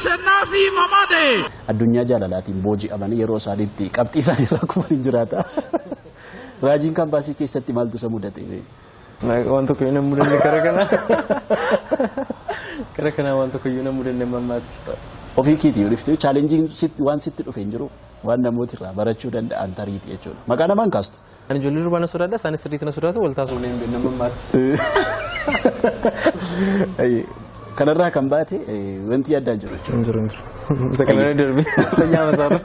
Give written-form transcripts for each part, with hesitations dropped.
Ashenafi Mamade. Addunyaa jaalalaatiin booji'amanii yeroo isaaniitti qabxii isaanii irraa kufanii jiraata. Raajiin kaampaasii keessatti maaltu isa mudate? Waan tokko iyyuu na mudanne kara kana. Kara kana waan tokko iyyuu na mudanne mammaatti. Ofii keetii yoo dhiftee chaalenjiin waan sitti dhufe hin jiru waan namooti irraa barachuu danda'an tariiti jechuudha. Maqaa namaan kaastu. Ani ijoollee durbaa na sodaadha, isaanis sirriitti na sodaatu, wal taasifnee hin beekne mammaatti. Kanarraa kan baate wanti yaaddaa jiru jechuudha. Hin jiru, hin jiru. Isa kanarra darbe. Fayyaa masaarra.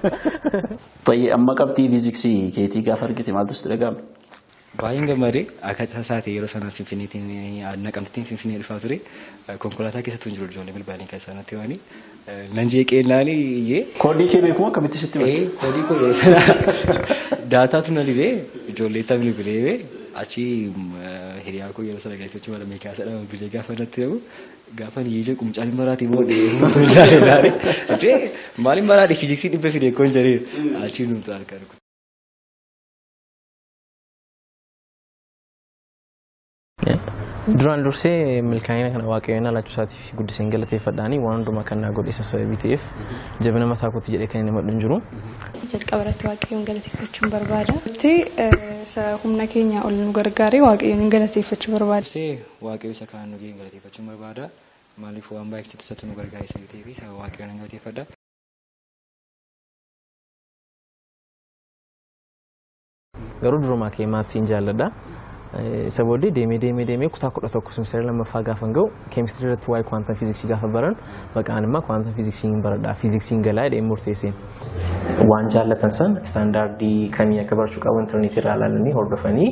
Tayyee, amma qabxii fiiziksii keetii gaafa argite maaltu sitti dhaga'ame? Baay'een gammadee. Akka tasaa ta'e yeroo sana Finfinneetiin, Naqamtittiin Finfinnee dhufaa ture. Konkolaataa keessattuu hin jiru, ijoollee bilbilaan kan isaan natti himanii. Nan jeeqee naani iyyee. Koodii kee beekuu akkamitti sitti himate? Koodii koo yeroo sana daataatu na dhibee ijoollee taphni bilbilee achi hiriyaa koo yeroo sana galteechi mala meekaa sadhama bilbilee gaafa natti himu, gaafa iyyee jeequ mucaan maraatee booddee ilaale ilaale. Jee maaliin maraadhe, fiiziksii 100 fide koon jedhee achi numtu harka rukutu. Duraan dursee milkaa'ina kana Waaqayyoon laachuu isaatiif guddiseen galateeffadhaani, waan hundumaa kan naa godhe isa sababii ta'eef jabina mataa kootii jedhee kan inni madhu hin jiru. Jalqaba irratti Waaqayyoon galateeffachuun barbaada. Isa humna keenya ol nu gargaaree Waaqayyoon galateeffachuu barbaada. Dursee Waaqayyo isa kaan nu ga'e galateeffachuun barbaada. Maaliif, waan baay'ee keessatti isatu nu gargaare isa ta'eef isa Waaqayyoon galateeffadha. Garuu durumaa ka'ee mathsiin jaalladha. Isa booddee deemee deemee deemee kutaa 11 semesteera lammaffaa gaafa ga'u, keemistirii irratti waa'ee quantum fiiziksii gaafa baran, maqaan immoo quantum fiiziksii hin baradha, fiiziksiin galaa jedhee murteesseen. Waan jaallatan san istaandaardii kamii akka barachuu qabu intarneetii irraa ilaalanii hordofanii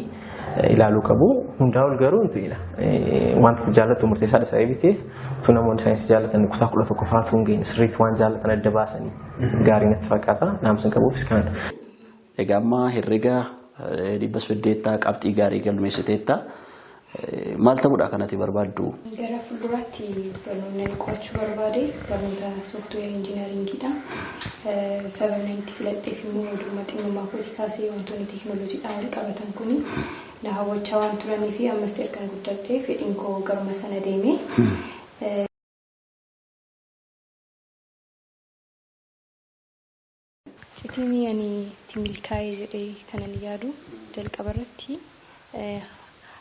ilaaluu qabu. Hundaa ol garuu intuidha. Wanta jaallattu murteessaadha sababii ta'eef utuu namoonni saayinsii jaallatan kutaa 11 fa'aatu hin geenye sirriitti waan jaallatan adda baasanii gaarii natti fakkaata. Naamusa hin qabuufis kanadha. Egaa amma herrega 800 qabxii gaarii galmeessiteetta. Maal ta'uudha kanatti barbaaddu? Gara fuulduraatti barnoonni ani qo'achuu barbaade barnoota software engineeringiidha. Sababni itti filadheef immoo dhuma xinnummaa kootii kaasee wantoonni teekinooloojiidhaan wal qabatan kuni na hawwachaa waan turanii fi ammas ergan guddadhee fedhiin koo garuma sana deeme. Iccitiin ani itti milkaa'e jedhee kan ani yaadu jalqaba irratti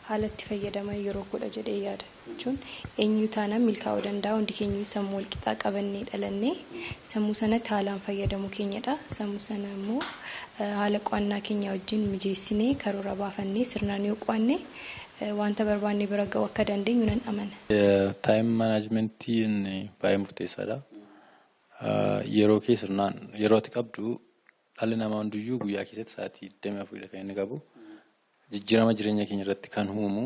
haala itti fayyadama yeroo koodha jedhee yaada. Jechuun eenyu taanaan milkaa'uu danda'a, hundi keenya sammuu wal qixaa qabannee dhalannee sammuu sanatti haalaan fayyadamuu keenyadha. Sammuu sana immoo haala qo'annaa keenya wajjin mijeessinee karoora baafannee sirnaan yoo qo'anne wanta barbaanne bira ga'uu akka dandeenyu nan amana. Time managementiin baay'ee murteessaadha. Yeroo kee sirnaan yeroo ati qabdu, dhalli namaa hundiyyuu guyyaa keessatti sa'aatii 24dha kan inni qabu. Jijjiirama jireenya keenya irratti kan uumu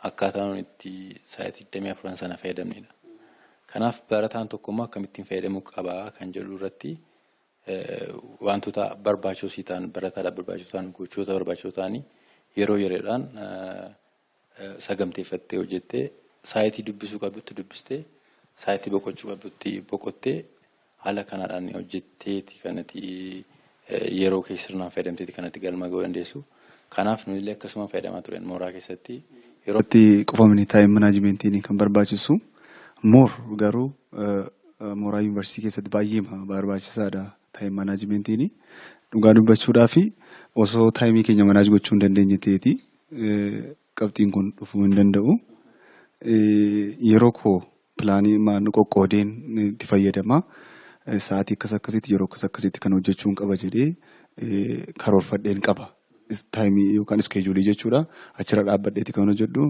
akkaataa nuyi itti sa'aatii 24 sana fayyadamnedha. Kanaaf barataan tokko immoo akkamittiin fayyadamuu qabaa kan jedhu irratti wantoota barbaachisoo ta'an, barataadhaaf barbaachisoo ta'an, gochoota barbaachisoo ta'anii yeroo yeroodhaan saganteeffattee hojjettee, sa'aatii dubbisuu qabdutti dubbistee, sa'aatii boqochuu qabdutti boqottee, haala kanaadhaan hojjetteeti kanatti yeroo kee sirnaan fayyadamteeti kanatti galma ga'uu dandeessu. Kanaaf nuyillee akkasuma fayyadamaa turen mooraa keessatti. Yeroo Itti qofamni time managementiin kan barbaachisu more garuu mooraa yuunivarsiitii keessatti baay'ee barbaachisaadha time managementiin. Dhugaa dubbachuudhaa fi osoo timeii keenya manage gochuu hin dandeenye ta'eeti qabxiin kun dhufuu hin danda'u. Yeroo koo planii maan qoqqoodeen itti fayyadama. Sa'aatii akkas akkasitti, yeroo akkas akkasitti kan hojjechuun qaba jedhee karoorfadheen qaba. Timeii yookaan scheduleii jechuudha. Achirra dhaabbadheeti kan hojjedhu.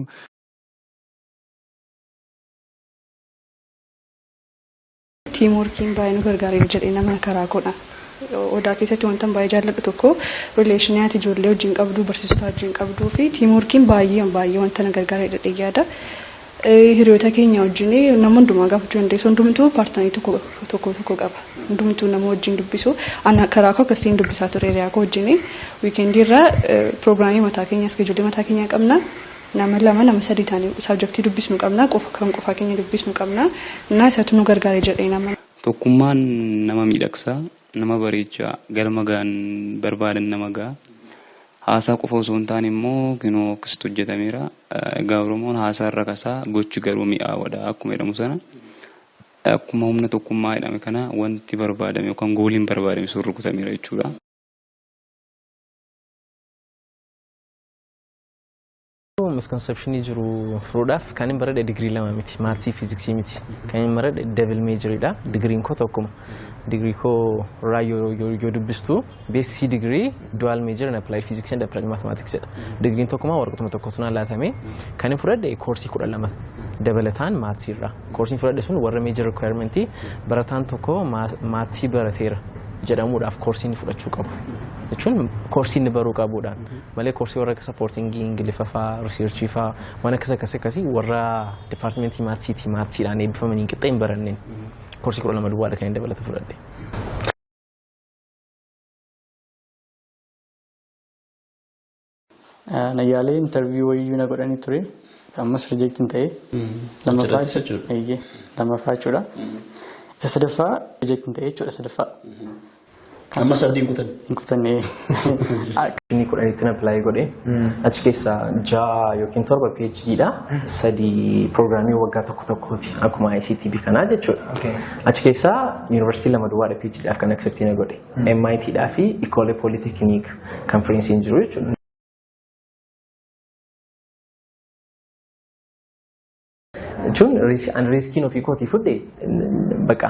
Teamworkiin baay'ee nu gargaareera jedhee nama karaa godha. Odaa keessatti wanta baay'ee jaalladhu tokko relationii ati ijoollee wajjin qabdu, barsiisota wajjin qabduu fi teamworkiin baay'ee baay'ee wanta na gargaaree jedhee yaada. Hiriyoota keenya wajjin nama hundumaa gaafachuu dandeessu, hundumtuu partnerii tokko tokko tokko qaba. Hundumtuu nama wajjin dubbisu. Ana karaa koo akkasiin dubbisaa ture hiriyaa koo wajjin. Weekendii irra programii mataa keenya, scheduleii mataa keenya qabna. Nama lama, nama sadii taanee subjectii dubbisnu qabna, qofa kan qofaa keenya dubbisnu qabna. Innaa isatu nu gargaare jedhee nama. Tokkummaan nama miidhagsaa, nama bareechaa, galma ga'an barbaadan nama ga'a. Haasaa qofa osoo hin taane immoo kinoo akkasitti hojjetameera. Egaa Oromoon haasaa irra kasaa, gochi garuu mi'aawadha akkuma jedhamu sana. Akkuma humna tokkummaa jedhame kana wanti barbaadame yookaan gooliin barbaadame sun rukutameera jechuudha. Misconceptionii jiru furuudhaaf kan hin baradhe digirii lama miti, maatsii fiiziksii miti. Kan hin baradhe double majoriidha. Digiriin koo tokkuma. Digirii koo irraa yoo dubbistu BSc digirii dual major in applied physics and applied mathematics jedha. Digiriin tokkuma waraqatuma tokkotu naan laatame. Kan hin fudhadhe koorsii 12 dabalataan maatsii irraa. Koorsiin fudhadhe sun warra major requirementii barataan tokko maatsii barateera jedhamuudhaaf koorsii inni fudhachuu qabu. Jechuun koorsii inni baruu qabuudhaan malee koorsii warra akka sappoortingii Ingiliffa fa'aa, riisiirchii fa'aa waan akkas akkas akkasii warra dipaartimentii maatsiitii maatsiidhaan eebbifamanii qixxee hin baranneen koorsii 12 duwwaadha kan inni dabalata fudhadhe. Nayyaalee interview wayiyyuu na godhanii ture. Ammas reject hin ta'e. Lammaffaa jechuudha. Isa sadaffaa reject hin ta'e jechuudha sadaffaa. Amma sadii hin kutanne. Hin kutanne. Inni 10tti apply godhe. Achi keessaa 6 yookiin 7 PhD dha. 3 piroogiraamii waggaa tokko tokkooti. Akkuma ICTB kanaa jechuudha. Achi keessaa yuunivarsiitii 2 duwwaadha PhD dhaaf kan accept na godhe. MIT dhaa fi Ecole Polytechnique konferensiin jiru jechuudha. Jechuun an riskiin ofii kootii fudhe bakka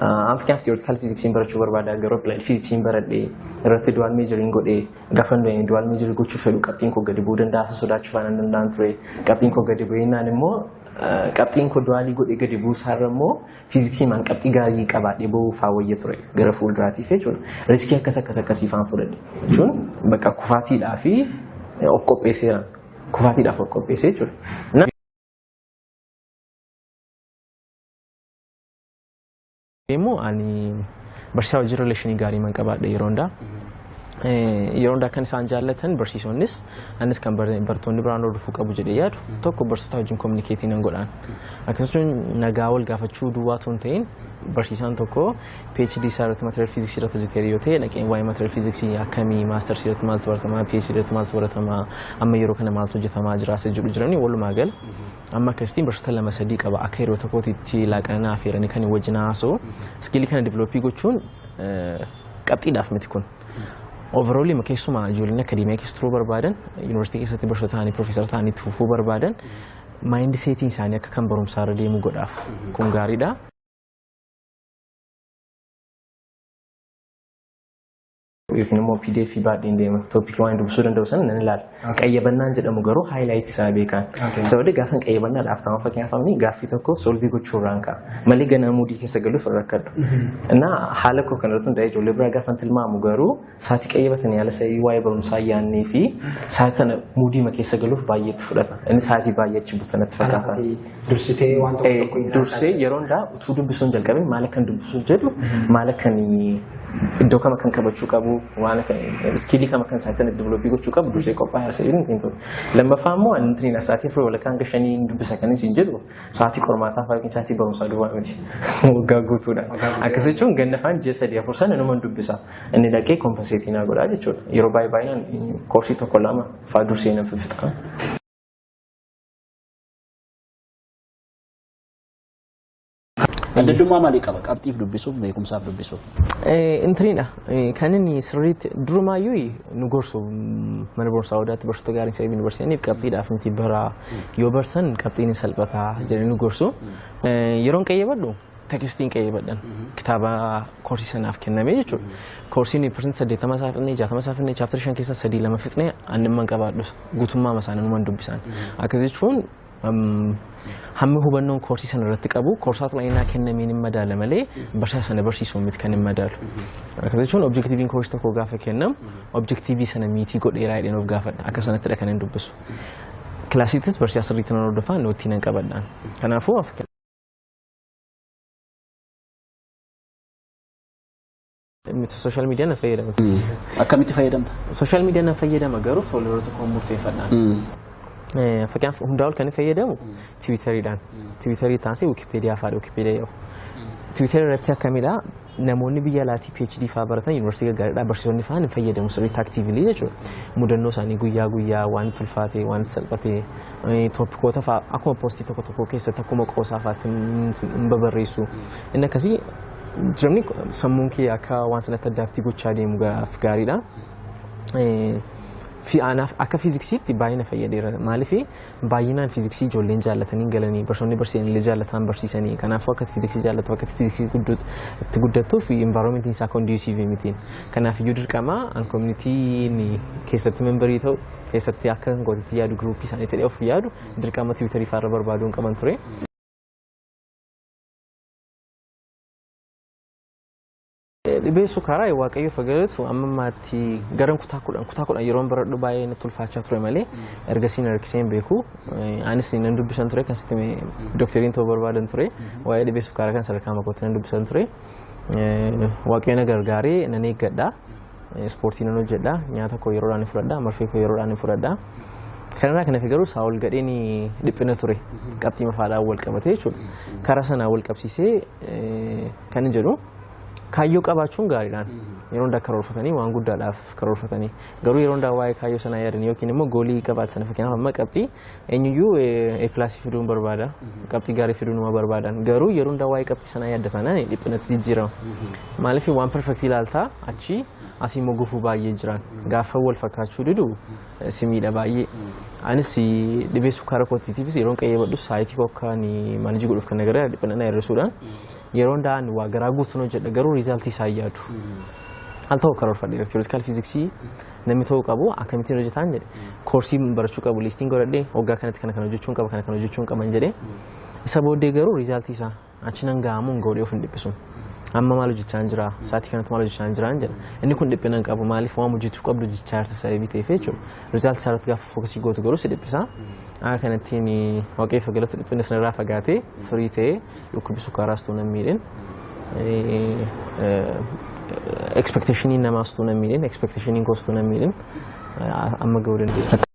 an fakkeenyaaf theoretical physics barachuu barbaada garuu applied physics baradhe irratti dual majoring godhe gaafa dual major gochuu fedhu qabxiin koo gadi bu'uu danda'a sodaachuu faana danda'an ture qabxiin koo gadi bu'eennaan immoo qabxiin koo dualii godhe gadi buusaarra immoo fiiziksii maan qabxii gaarii qabaadhee ba'uu faa wayya ture gara fuulduraatiif jechuudha. Riskii akkas akkas akkasii faan fudhadhe jechuun bakka kufaatiidhaa fi of qopheesseera kufaatiidhaaf of qopheessee jechuudha. Immoo ani barsiisaa hojii rileeshinii gaarii man qabaadhe yeroo hundaa. Yeroo hundaa kan isaan jaallatan barsiisonnis anis kan barattoonni biraan hordofuu qabu jedhee yaadu tokko barsiisota wajjin kominikeetii nan godhaan. Akkasumas nagaa wal gaafachuu duwwaa otoo hin ta'in barsiisaan tokko PhD isaa irratti material physics irratti hojjeteera yoo ta'e dhaqeen waa'ee material physics akkamii maasters irratti maaltu baratamaa PhD irratti maaltu baratamaa amma yeroo kana maaltu hojjetamaa jira isa jedhu jiranii walumaa gala. Amma akkasitiin barsiisota 2-3 qaba akka yeroo tokkootti laaqana affeeranii kan wajjin haasa'u iskiilii kana divilooppii gochuun qabxiidhaaf miti kun. Overall keessumaa ijoolleen akademiyaa keessa turuu barbaadan yuunivarsiitii keessatti barsiisota ta'anii piroofeesara ta'anii itti fufuu barbaadan maayindi seetiin isaanii akka kan barumsaa irra deemu godhaaf kun gaariidha. Yookiin immoo PDF baadheen deema. Tooppikii waan dubbisuu danda'u sana nan ilaala. Qayyabannaan jedhamu garuu haayilaayit isaa beekan. Sababni gaafa qayyabannaadhaaf ta'an fakkeenyaaf amni gaaffii tokko solvii gochuu irraan ka'a. Malee ganaa muudii keessa galuuf irra rakkadhu. Innaa haala koo kanarratti hundaa'ee ijoollee biraa gaafa tilmaamu garuu sa'aatii qayyabatanii haala sa'ii waa'ee barumsaa yaannee fi sa'aatii sana muudii keessa galuuf baay'ee itti fudhata. Inni sa'aatii baay'ee achi buta natti fakkaata. Dursitee waan tokko tokko hin Dursee yeroo hundaa utuu dubbisuun jalqabin maal akkan dubbisuu jedhu maal akkan iddoo kam akkan qabachuu qabu waan akka iskiilii kam akkan sa'aatii sanatti divilooppii gochuu qabu dursee qophaa'ee harsa jedhu hin tolu. Lammaffaa immoo ani intiniin sa'aatii 4 walakkaa hanga 5 dubbisa kan isin jedhu sa'aatii qormaataa fa'aa yookiin sa'aatii barumsaa duwwaa miti. Waggaa guutuudha. Akkas jechuun ganna faan ji'a 3 4 sana numa dubbisa. Inni dhaqee kompenseetii naa godhaa jechuudha. Yeroo baay'ee baay'inaan koorsii 1 2 fa'aa dursee nan fiffixa. Addaddummaa maalii qaba? Qabxiif dubbisuuf, beekumsaaf dubbisuuf. Intiriidha. Kan inni sirriitti durumaayyuu nu gorsu mana barumsaa odaatti barsiisota gaariin isa yuunivarsiitiif qabxiidhaaf miti bara yoo barsan qabxiin hin salphataa jedhanii nu gorsu. Yeroon qayyabadhu tekstiin qayyabadhan kitaaba koorsii sanaaf kenname jechuudha. Koorsiin parsantii 80 isaa fixnee 60 isaa fixnee chaaptara 5 keessaa 3 2 fixnee annimman qabaadhu guutummaa isaanii numan dubbisan. Akkas jechuun hammi hubannoon koorsii sana irratti qabu koorsaa xalayaa kennameen hin madaala malee barsiisaa sana barsiisuu miti kan hin madaalu. Akkas jechuun objektiiviin koorsii tokko gaafa kennamu objektiivii sana miitii godheeraa jedheen of gaafadha. Akka sanattidha kan hin dubbisu. Kilaasiittis barsiisaa sirriitti nan hordofaa noottii nan qabadhaan. Kanaafuu sooshaal miidiyaa nan fayyadama. Akkamitti fayyadamta? Sooshaal miidiyaa nan fayyadama garuu fooloweroota koo murteeffadhaan. Fakkeenyaaf hundaa ol kan fayyadamu Tiwiiteriidhaan. Tiwiiterii taansee Wikipeediyaa fa'aadha. Wikipeediyaa Tiwiiterii irratti akkamidha namoonni biyya alaatii PhD fa'aa baratan yuunivarsiitii gaggaariidhaa barsiisonni fa'aan hin fayyadamu sirriitti actively jechuudha. Mudannoo isaanii guyyaa guyyaa waan itti ulfaate waan itti salphate toopikoota fa'aa akkuma poostii tokko tokko keessatti akkuma qoosaa fa'aatti hin babarreessu. Inni akkasii jirni sammuun kee akka waan sanatti addaaftii gochaa deemu gaariidha. Anaaf akka fiiziksiitti baay'ina fayyadeera. Maaliif baay'inaan fiiziksii ijoolleen jaallatanii galanii barsiisonni barsiisan illee jaallatan barsiisanii kanaafuu akka fiiziksii jaallatu akka fiiziksii itti guddattuuf environmentiin isaa conducive miti. Kanaaf iyyuu dirqama an communitiin keessatti membarii ta'u keessatti akka gootitti yaadu giruuppii isaanii ta'ee of yaadu dirqama tiwiitarii fa'aarra barbaaduun qaban ture. Dhibee sukkaaraa Waaqayyo fagalatu amma ammaatti gara kutaa 10 yeroon baradhu baay'ee natti ulfaachaa ture malee ergasii na rakkisee hin beeku. Anis nan dubbisan ture kan sitti doktariin ta'uu barbaadan ture waa'ee dhibee sukkaaraa kan sadarkaa makootti nan dubbisan ture. Waaqayyo na gargaaree nan eeggadha. Ispoortii nan hojjedha. Nyaata koo yeroodhaan ni fudhadha. Marfee koo yeroodhaan ni fudhadha. Kanarraa kan hafe garuu saawol gadheen dhiphina ture qabxii mafaadhaan wal qabate jechuudha. Karaa sanaa wal qabsiisee kan hin jedhu kaayyoo qabaachuun gaariidhaan yeroo hundaa karoorfatanii waan guddaadhaaf karoorfatanii garuu yeroo hundaa waa'ee kaayyoo sanaa yaadanii yookiin immoo goolii qabaatan fakkeenyaaf amma qabxii eenyuyyuu A pilaasii fiduun barbaada qabxii gaarii fiduun numa barbaadan garuu yeroo hundaa waa'ee qabxii sanaa yaaddatanaan dhiphinatti jijjiirama. Maaliif waan perfektii ilaaltaa achi asii immoo gufuu baay'ee jiran gaafa wal fakkaachuu didu si miidha baay'ee. Anis dhibee sukkaara kootiitiifis yeroon qayyabadhu saayitii koo akka maanijii godhuuf kan agarra dhiphina na hir'isuudhaan yeroo hundaa ani waa garaa guutuun hojjedha garuu riizaaltii isaa hin yaadu. Al ta'u karoorfadheera tiyoorikaal fiiziksii namni ta'uu qabu akkamittiin hojjetaan jedhe koorsii barachuu qabu liistiin godhadhee waggaa kanatti kana kana hojjechuun qaba kana kana hojjechuun qaban jedhe isa booddee garuu riizaaltii isaa achi nan ga'amu hin ga'u of hin dhiphisu. Amma maal hojjechaa hin jira sa'aatii kanatti maal hojjechaa hin jira jedha inni kun dhiphina hin qabu maaliif waan hojjechuu qabdu hojjechaa jirta sababii ta'eef jechuudha riizaaltii isaa irratti gaafa fookasii gootu garuu si dhiphisa. Akka kanattiin Waaqayyo galatu dhiphinni sanarraa fagaatee firii ta'ee dhukkubbi sukkaaraas ta'uu nan miidhin. Expectationii namaas ta'uu nan miidhin expectationii koos ta'uu nan miidhin amma ga'uu dandeenya.